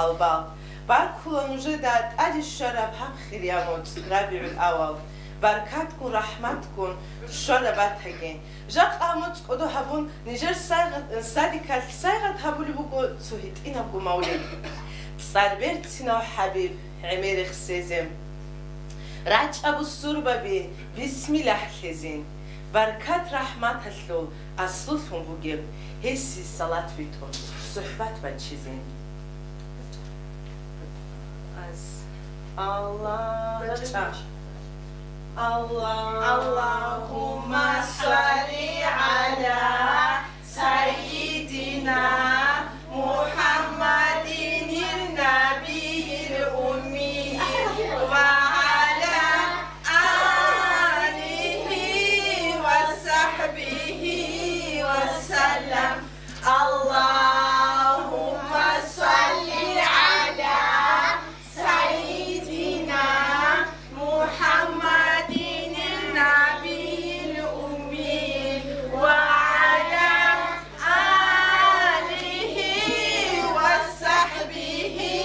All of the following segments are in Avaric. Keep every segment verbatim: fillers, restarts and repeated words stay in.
Албал. Баркула нужеда тӀаде щвараб гьаб хириял моцӀ, РабигӀул-авал. Баркатгун, рахӀматгун щвараб батаги. Жакъа моцӀ кӀодо гьабун, нижер сайгъат-, садикалъ сайгъат гьабулеб буго цо гьитӀинабго мавлид. ЦӀар берцинав ХӀабиб гӀемер рехсезе. РачӀа бусурбаби, бисмиллагь лъезин. Баркат-рахӀматалъул аслулъун бугеб, гьесие салат битӀун, сухӀбат бачизин. Аз-, Аллагь, рачӀа. Аллагьумма салли гӀала сайидина МухӀаммадинин набийил уммии ва гӀала алихи ва сахӀбихи ва саллам. Аллагьумма салли гӀала сайидина МухӀаммадинин набийил уммии ва гӀала алихи ва сахӀбихи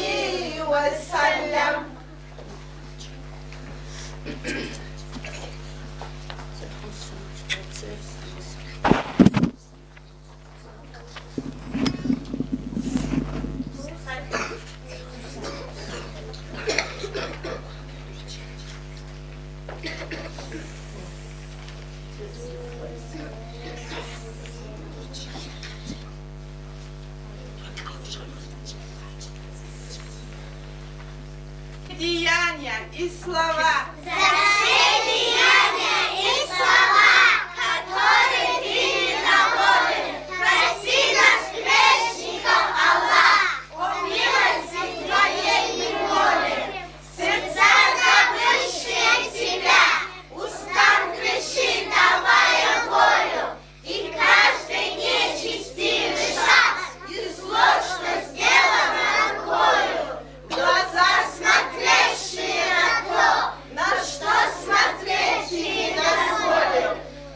ва саллам. Деяния и слова. За все деяния и слова, которые ты мне навёл, прости нас, грешников, Аллах, о милости Твоей мы молим. Сердца, забывшие Тебя, устам грешит, давая волю, и каждый нечестивый шаг и зло, что сделано рукою, глаза, смотрящие на то, на что смотреть не дозволил,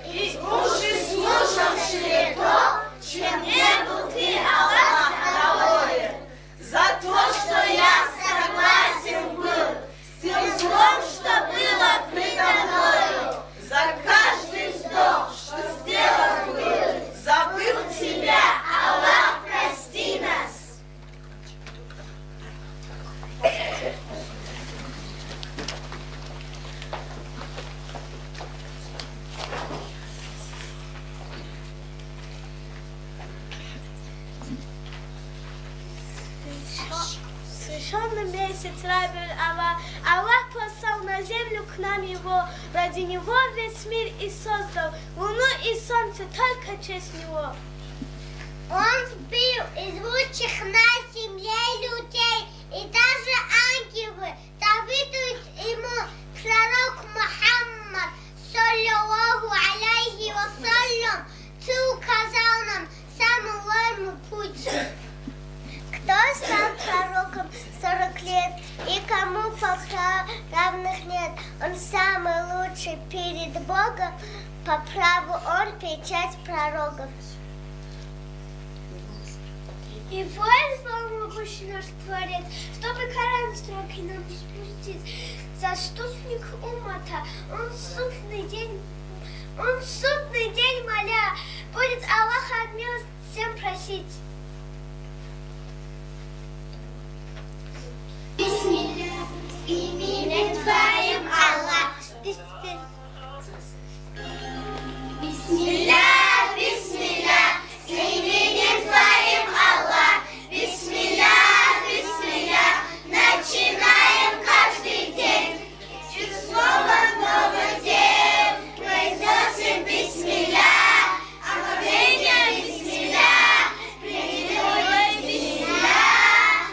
и уши, слушавшие то, чем не был Ты, Аллах, доволен. За то, что я согласен был с тем злом, что было предо мною, за каждый вздох, что сделан был, забыв Тебя, Аллах, прости нас. Священный месяц РабигӀул-авал, Аллах послал на землю к нам его, ради него весь мир и создал, луну и солнце только в честь него. Он сбил из лучших на земле людей, и даже ангелы завидуют ему. Пророк Мухаммад, саллаллаху алейхи ва саллям, ты указал нам самый верный путь. Кто стал пророком сорок лет и кому по праву равных нет? Он самый лучший перед Богом, по праву он печать пророков. И воин всемогущий наш Творец, чтобы Коран строгий нам спустить. Заступник уммата, он в судный день, он в судный день, моля, будет Аллаха милость всем просить. Бисмилля, с именем Твоим, Аллах. Бисмилля. Бисмилля, бисмилля, с именем Твоим, Аллах. Бисмилля, бисмилля, начинаем каждый день. И снова новый день произносим бисмилля, омовение бисмилля, прямой бисмилля.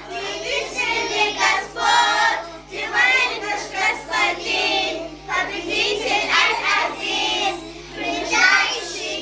Ты бисмилля, Господь, Ты мой наш Господин, Победитель Аль-Азиз, величайший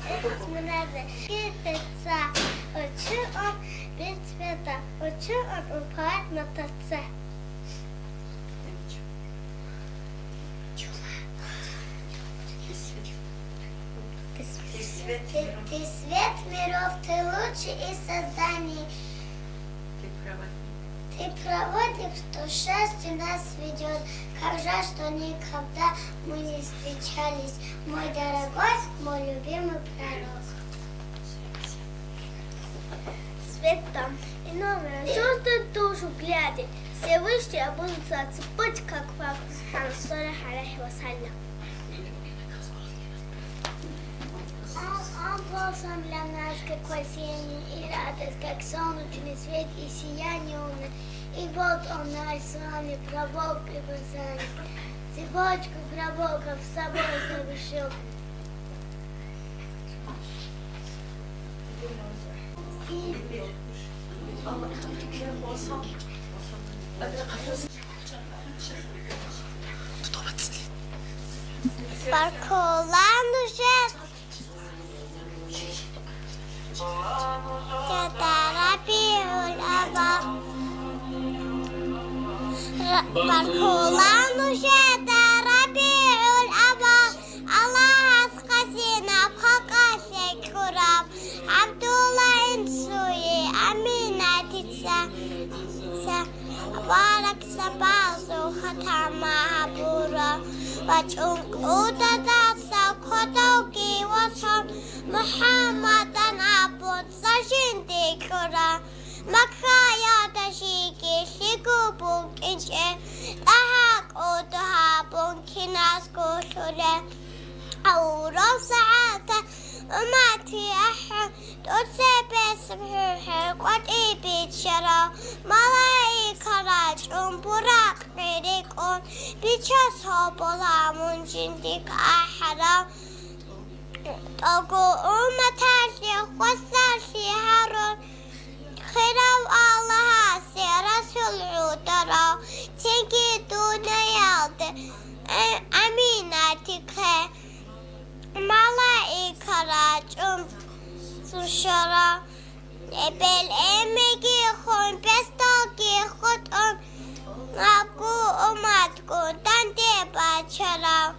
Космонавты китица, ученый бицвета, ученый упает на ТЦ. Ты свет миров, ты лучший из созданий. Ты проводник, что счастью нас ведёт. Как жаль, что никогда мы не встречались, мой дорогой, мой любимый пророк. Свет там и новое, создан душу глядя. Всевышний обуза цепочка как факт, Аллаху саллаллаху алейхи ва саллям. Он, он послан для нас, как осенний и радость, как солнечный свет и сияние луны. И вот он, наш с вами пророк и посланник, цепочку пророков с собой совершил. Баркула нужеда, РабигӀул-аввал. Ра-, баркула нужеда, РабигӀул-аввал. Аллагьас къасинаб халкъалъе кьураб ГӀабдулла инсуе Аминатица, ца-, баракзабазул хатама гьабура ва чӀункӀудадаса кодовги васон, МухӀаммадан абун цӀа жинди кьура. Маккаялда жиги лъиго букӀинчӀеб, дагьа кӀодо гьабун киназго лъулеб. Гьавурав сагӀатда уммати ахӀун, тӀоцебесеб хӀухӀел къватӀиб биччарав, малаикал рачӀун, Буракъги рикӀкӀун, Бичасул болагьун жиндихъ ахӀарав. ТӀаго умматалъе хвасарлъи гьарун, хирав Аллагьасе расул гӀударав, цинги дуниялде, э, Аминатихъе малаикал рачӀун цӀушарав. Эбел-эменги хун, песталги хутӀун, абго умматгун данде бачарав.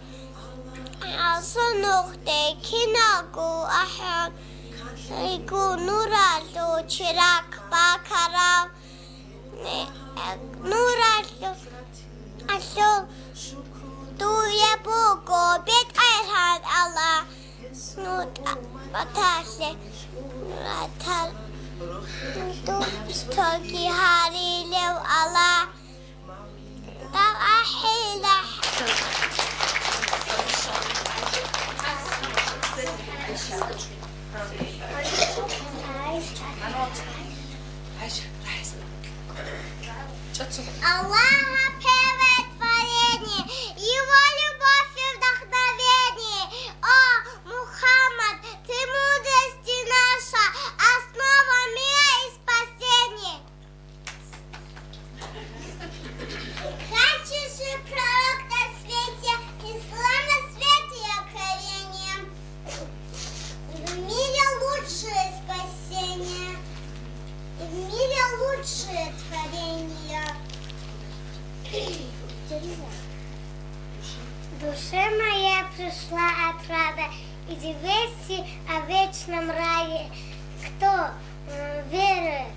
Гьасул нухде киналго ахӀун, гьигу нуралъул чирахъ бакарав. Нуралъул, алъул дуе буго, БетӀергьан Аллагь. НутӀа баталъе, нуратал, нутӀа тоги гьарилев Аллагь. Дагь ахӀила. Аллаха первое творение, Его любовь и вдохновение. О, Мухаммад, ты мудрость наша, основа мира и спасения. Кратчайший пророк на свете, ислама свет и откровение. В мире лучшее спасение, в мире лучшее творение. В душе моей пришла отрада, известие о вечном рае. Кто, э, верует,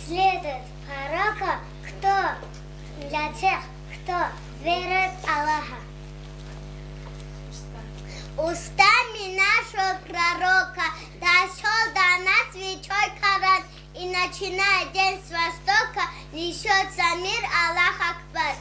следует пророку, кто для тех, кто верует Аллаха. Устами нашего пророка дошёл до нас святой Коран, и начиная день с востока несётся мир, Аллах Акбар.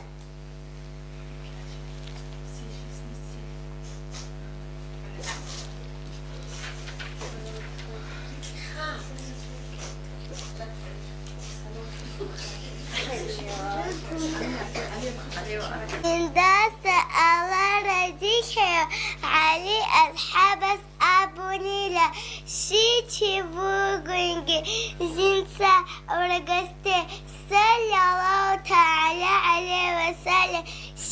Индаса Аллагь разилъаяв ГӀали асхӀабас абунила: щив чи вугониги жинца ургасде, саллаллагьу тагӀала гӀалайгьи ва саллам,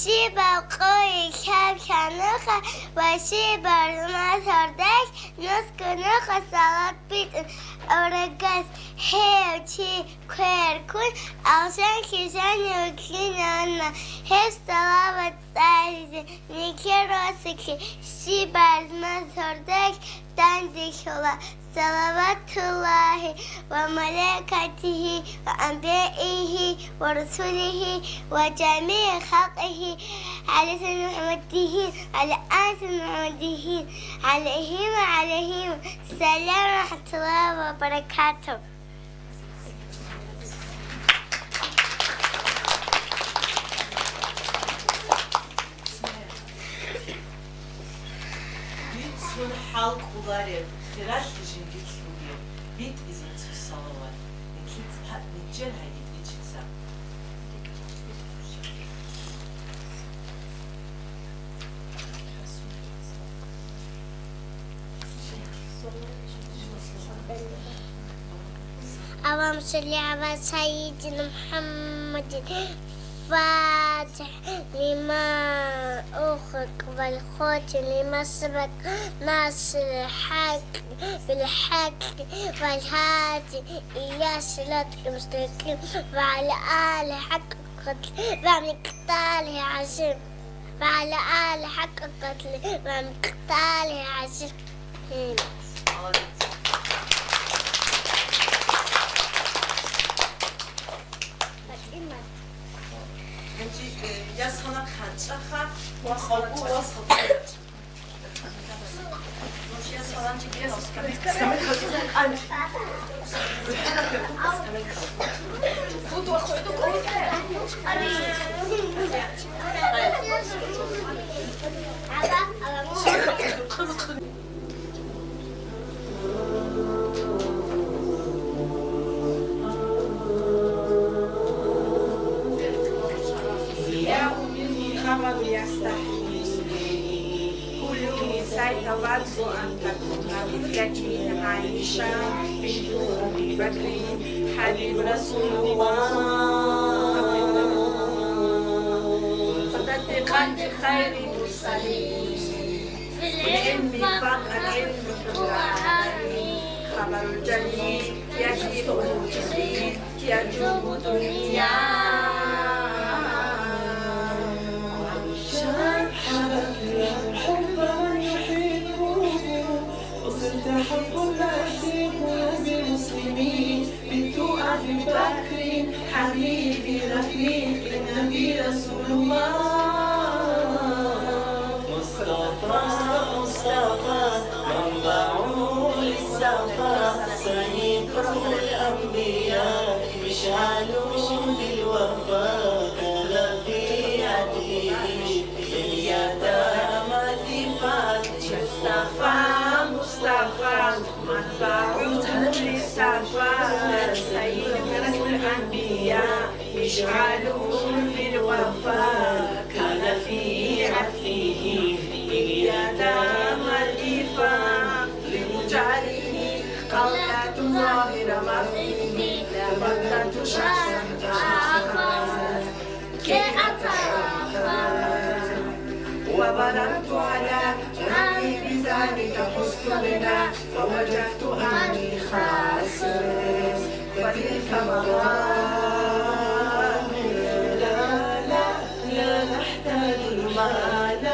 Щибаб къойи лъаб лъанухъа ва щибаб румас гьордалъ нусго нухъа салат битӀун аварагас, гьев чи кверкун алжан хижани вугилан, гьеб салават цӀализе нилъер росулъе щибаб румас гьордалъ данделъула. صلوات الله وملائكته وأنبيائه ورسله وجميع خلقه على سيدنا محمد وعلى آل سيدنا محمد عليهم وعليهم السلام ورحمة الله وبركاته. Бицун хӀал кӀолареб, хиралъи жиндилъ бугеб, битӀизин цо салават, нилъеца, нижер гьайги тӀичӀица. اللهم صل على سيدنا محمد الفاتح لما أغلق والخاتم لما سبق ناصر الحق بالحق والهادي إلى صراطك المستقيم وعلى آله حق قدره ومقداره العظيم. وعلى آله حق قدره ومقداره العظيم. كل نساء تود أن تكون مثلك عائشة بنت أبي بكر حبيب رسول الله، مصدقا بخير المرسلين في العلم فوق العلم كل عالم، خبر الجليل يكفي الجليل يجوب دنيا. شرحبت الحب من يحبه، وصرت حب الناس قلوب المسلمين. بنت أبي بكر حبيبي رفيق النبي رسول الله. مصطفى، مصطفى، منبع للصفا، سيد كل الأنبياء، مشعل في الوفا، كان في عهده اليتامى دفاع. مصطفى، مصطفى، منبع للصفا، سيد كل الأنبياء، مشعل في الوفا، كان في عهده اليتامى دفاع. لمجاهده قولة ظاهرة ما في، فبدلت شخصا آخر كي أتراخى. وبررت على ربي بذلك، حزت غنى فوجدت أني خاسر، فتلك مراحل. لا، لا، لا نحتاج المال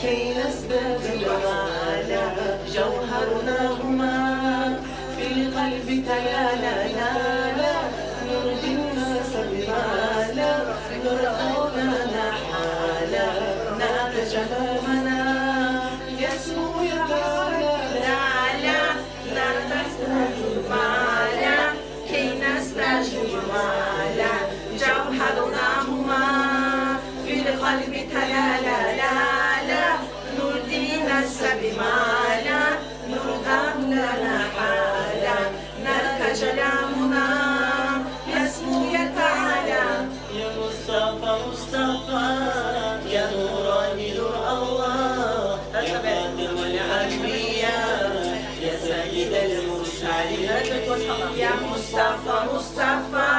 كي نزداد جمالا، جوهرنا هما في القلب تلالا. لا، لا نرضي الناس بما لا نرضى لنا حالا، نتجملنا يسمو يتعالى. لا، لا، لا نحتاج المال كي نزداد جمالا، جوهرنا هما في القلب تلالا. لا، لا نرضي الناس بما لا نرضى لنا حالا، نرتجى لمنى يسمو يتعالى. يا مصطفى، مصطفى، يا نوراني نور الله، يا خاتم الأنبياء، يا سيد المرسلين. يا مصطفى، مصطفى،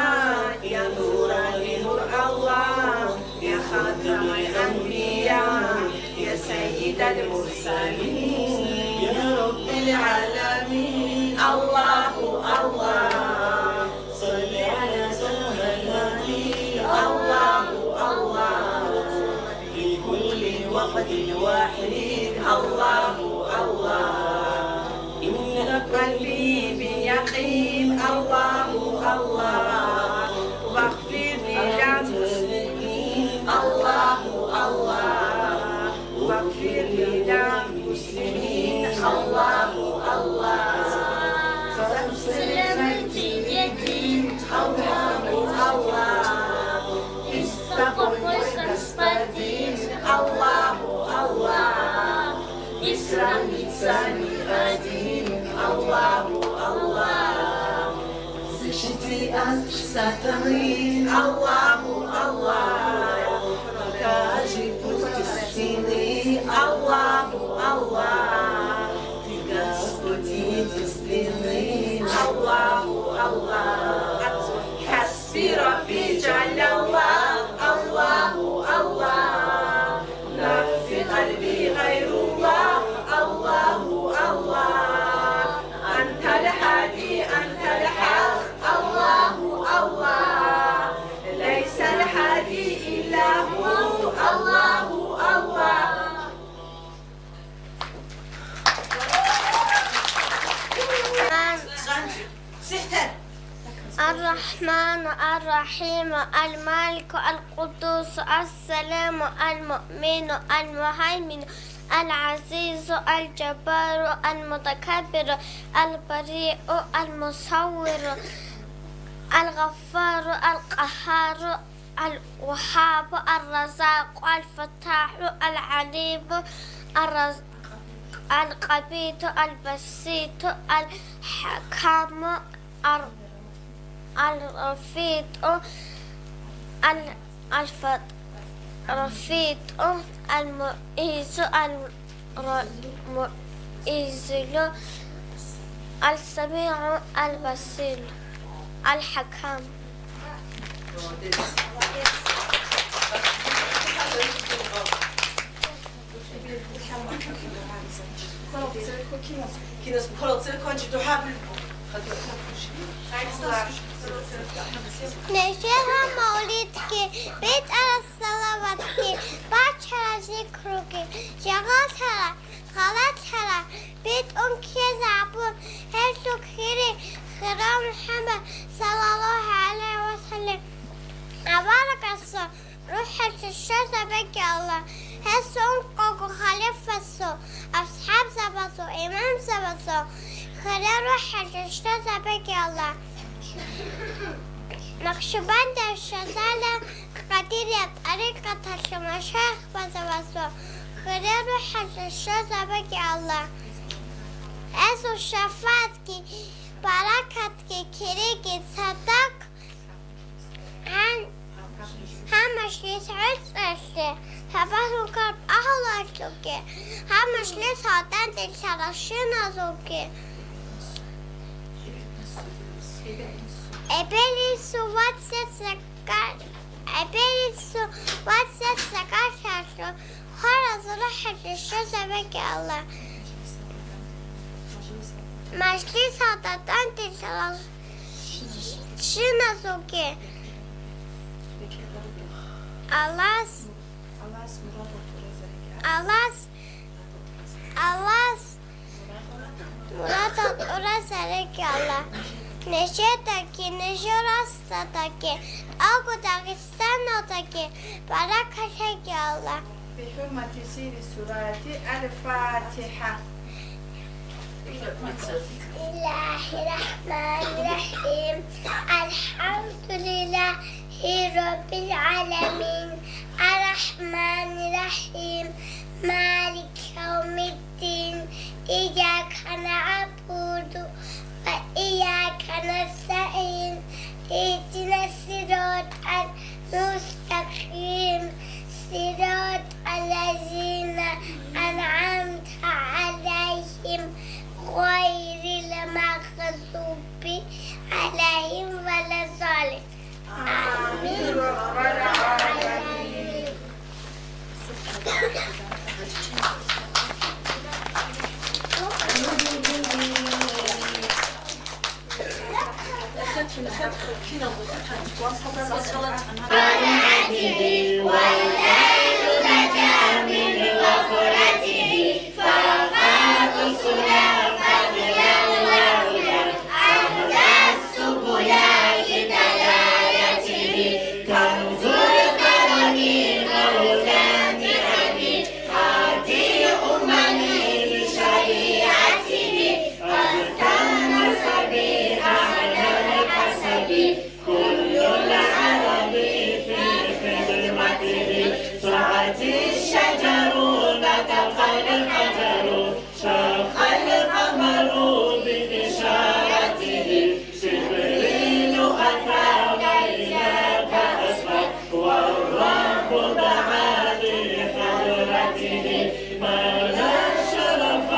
يا نوراني نور الله، يا خاتم يا رب العالمين، الله، الله. صل على طه الهادي، الله، الله. في كل وقت وحين، الله، الله. املأ قلبي باليقين، الله، الله. واغفر للمسلمين، الله، الله. واغفر للمسلمين، الله، الله. فاغفر للمسلمين، الله، الله. Истапа мой господин, الله، الله. Ислам, ислам, один, الله، الله. Защити от сатаны, الله, الله. Покажи путь истины, الله, الله. Ты Господь единственный, الله, الله. حسبي ربي جل الله، الله، الله. ما في قلبي غير الله، الله، الله. أنت الهادي، أنت الحق، الله، الله. ليس الهادي إلا هو، الله، الله. الرحمن الرحيم، الملك القدوس السلام المؤمن المهيمن العزيز الجبار المتكبر البريء المصور الغفار القهار الوهاب الرزاق الفتاح العليم الرز-، القبيح البسيط الحكم الر-، الرفيق ال-، الف-، الرفيق المعز الر-، المعز السميع البصير الحكم. Нечер гьаб мавлидги битӀараб салаватги, бачараб зикруги, жагъаллъараб, гъалатӀараб битӀун ккезабун, гьелъул хири хирав МухӀаммад саллаллагьу гӀалайгьи ва саллам аварагасул рухӀалъе щвезабеги Аллагь, гьесул ункъого халифасул, асхӀабзабазул, имамзабазул хириял рухӀалъе щвезабеги Аллагь. Накъшбандияв щвезала, Къадирия тӀарикъаталъул машайихзабазул хириял рухӀалъе щвезабеги Аллагь. Гьезул шафагӀатги баракатги кириги цадахъ гьан-, гьаб мажлис гӀицӀалъе, гьаб агьлу-карб агьлуялъулги, гьаб мажлис гьалдандилъарал щиназулги. Эбел-инсул вацас зака-, эбел-инсул вацас закалъалъул хваразул рухӀалъе щвезабеги Аллагь. Мажлисалда тӀадилъарал щиназулги Аллагьас, Аллагьас, Аллагьас мурадал тӀуразареги Аллагь. Нижедаги, нижер расдадаги, тӀалго Дагъистаналдаги баракат лъеги Аллагь. بحرمة سر سورة الفاتحة. بسم الله الرحمن الرحيم. الحمد لله رب العالمين. الرحمن الرحيم. مالك يوم الدين. إياك نعبد وإياك نستعين. اهدنا الصراط المستقيم. صراط الذين أنعمت عليهم غير المغضوب عليهم ولا الضالين. آمين رب العالمين. طلعته والآل نجا من غفرته، فاقت السنى فضلا وهدى، أهدى السبل بدلالته، كنز الكرم مولى النعم، هادي الأمم بشريعته، أزكى النسب أعلى الحسب، كل العرب في خدمته، سعت الشجر نطق الحجر، شق القمر بإشارته، جبريل أتى ليلة أسرى، والرب دعا لحضرته، ما لا شرف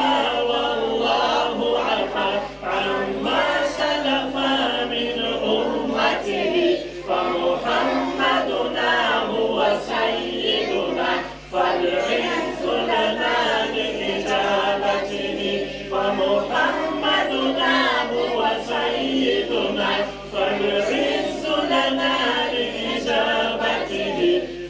والله عفا، عما سلف من أمته، فمحمدنا هو سيدنا، فالعز لنا لإجابته، فمحمدنا هو سيدنا، فالعز لنا لإجابته،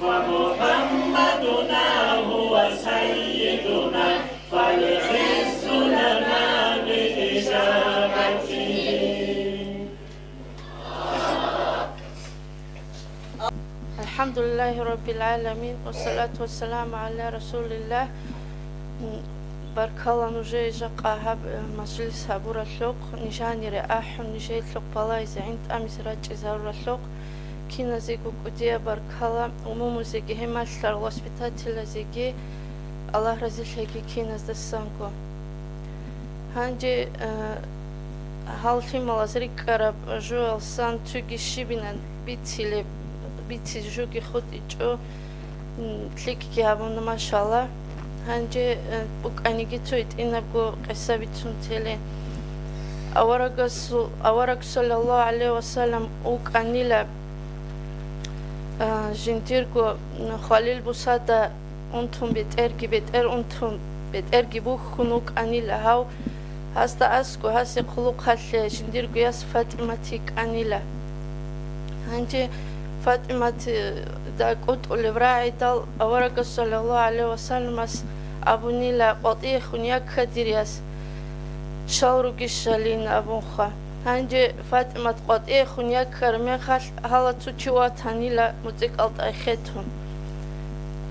فمحمدنا هو سيدنا، فالعز لنا لإجابته. الحمد لله رب العالمين، والصلاة والسلام على رسول الله. Баркала нужее жакъа гьаб, э, мажлис гьабуралъухъ, нижанире ахӀун, нижеялъухъ балайзе гӀин тӀамизе рачӀизаруралъухъ. Киназего кӀудияб баркала, умумузеги гьемалъар воспитателазеги, Аллагь разилъеги киназдасанго. Гьанже, э, гьал лъималаз рикӀкӀараб жоялсан цоги щибинан бицилеб, бицизе жоги хутӀичӀо, м, лъикӀги гьабуна, машалла. Гьанже, э, букӀаниги цо гьитӀинабго къиса бицун теле. Аварагасул-, авараг, саллаллагьу гӀалайгьи вассалам, вукӀанила, э, жиндирго, м, хвалил бусада унтун бетӀерги, бетӀер унтун, бетӀерги бухьун вукӀанила гьав. Гьасда аскӀо гьасе хъулухъалъе жиндирго яс ФатӀимат йикӀанила. Гьанже ФатӀиматда кӀутӀулеб рагӀидал аварагас, саллаллагьу гӀалайгьи вассаламас, абунила: «КъватӀиехун якка, дир яс, щал ругищалин», абунха. Гьанже ФатӀимат къватӀиехун яккараб мехалъ, гьала цо чи ватанила муцӀикӀал тӀай хетун.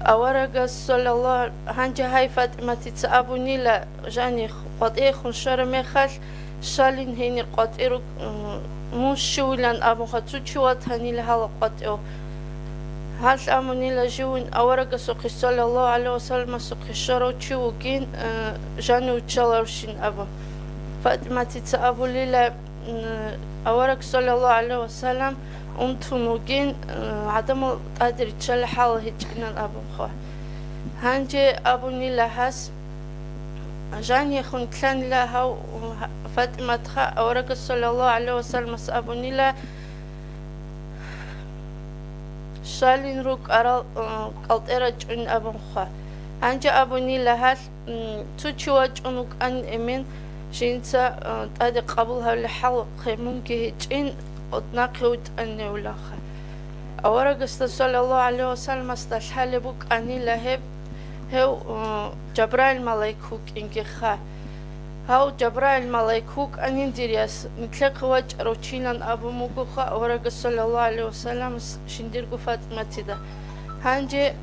Аварагас, саллаллагьу, гьанже гьай ФатӀиматица абунила, жанихъ къватӀиехун щвараб мехалъ, щалин гьенир къватӀи рук-, м, мун щивилан абунха, цо чи ватанила гьала къватӀив. Гьалъ абунила живин аварагасухъе, саллаллагьу гӀалайгьи вассаламасухъе щварав чи вугин, э, жанив вуччаларущин абун. ФатӀиматица абулила, м, авараг, саллаллагьу гӀалайгьи вассалам, унтун вугин, э, гӀадамал тӀаде риччалел хӀал гьечӀинан абунха. Гьанже абунила гьас, жанихун лъанила гьав, ФатӀиматха, аварагас, саллаллагьу гӀалайгьи вассаламас, абунила, щалин рукӀарал, э, кӀалтӀе рачӀун абунха. Гьанже абунила гьалъ, м, цо чи вачӀун вукӀан эмен, жинца, э, тӀаде къабул гьавле хӀалхъе мунги гьечӀин, нахъе витӀанневлаха. Аварагасда, саллаллагьу гӀалайгьи вассаламасда лъалеб букӀанила гьеб, гьев, э, Жабраил малаик вукӀинги ха. Гьав Жабраил малаик вукӀанин, дир яс, нилъехъе вачӀарав чилан абун бугоха аварагас, саллаллагьу гӀалайгьи вассаламас, жиндирго ФатӀиматида. Гьанже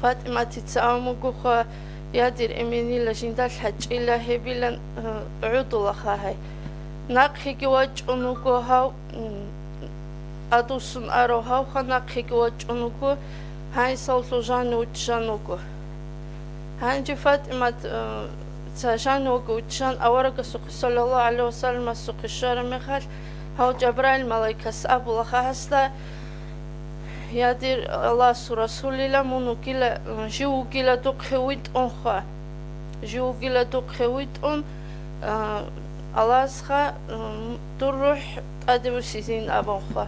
ФатӀиматица абун бугоха: «Я, дир эменила, жинда лъачӀила гьебилан, э, гӀодулаха гьай». Нахъеги вачӀун вуго гьав, м, адуссун арав гьавха, нахъеги вачӀун вуго, гьайсаллъул жанив вуччан вуго. Гьанже ФатӀимат, э, ца жанив вуго вуччан аварагасухъе, саллаллагьу гӀалайгьи вассаламасухъе щвараб мехалъ, гьав Жабраил малаикас абулаха гьасда: «Я, дир Аллагьасул Расулила, мун вугила, жив вугила духъе витӀунха. Жив вугила духъе витӀун, а, Аллагьасха, м, дур рухӀ тӀаде вусизин», абунха.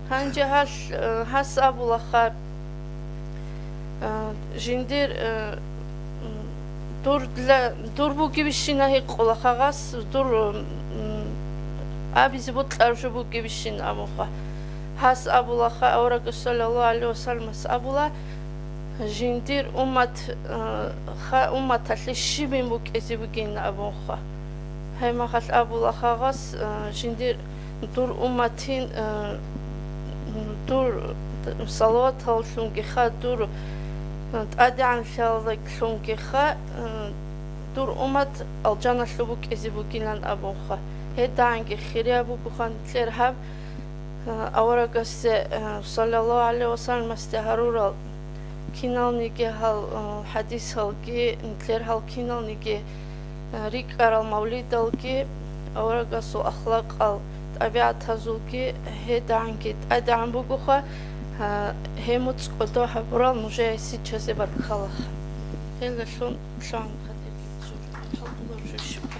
Гьанже гьалъ, э, гьас абулаха, э, жиндир, э, м, дур дила-, дур бугебищина гьикъулаха гьас, дур, м, абизе бокьараб жо бугебищин абунха. Гьас абулаха, аварагас саллаллагьу гӀалайгьи вассаламас абула, жиндир уммат, э, ха, умматалъе щибин букӀизе бугин абунха. Гьеб мехалъ абулаха гьас, э, жиндир дур умматин, э, дур салаваталлъунгиха, дур, э, тӀадегӀанлъиялдалъунгиха, э, дур уммат алжаналъув букӀизе бугилан абунха. ГьедагӀанги хирияб бугоха нилъер гьаб, э, аварагасде, э, саллаллагьу гӀалайгьи вассаламасде гьарурал киналниги гьал, э, хӀадисалги, нилъер гьал киналниги, э, рикӀкӀарал мавлидалги, аварагасул ахлакъал тӀабигӀатазулги гьедагӀанги тӀадегӀан бугоха, э, гьеб муцӀ кӀодо гьабурал нужее сичазе баркалла. Гьелдалъун лъугӀан къадирги.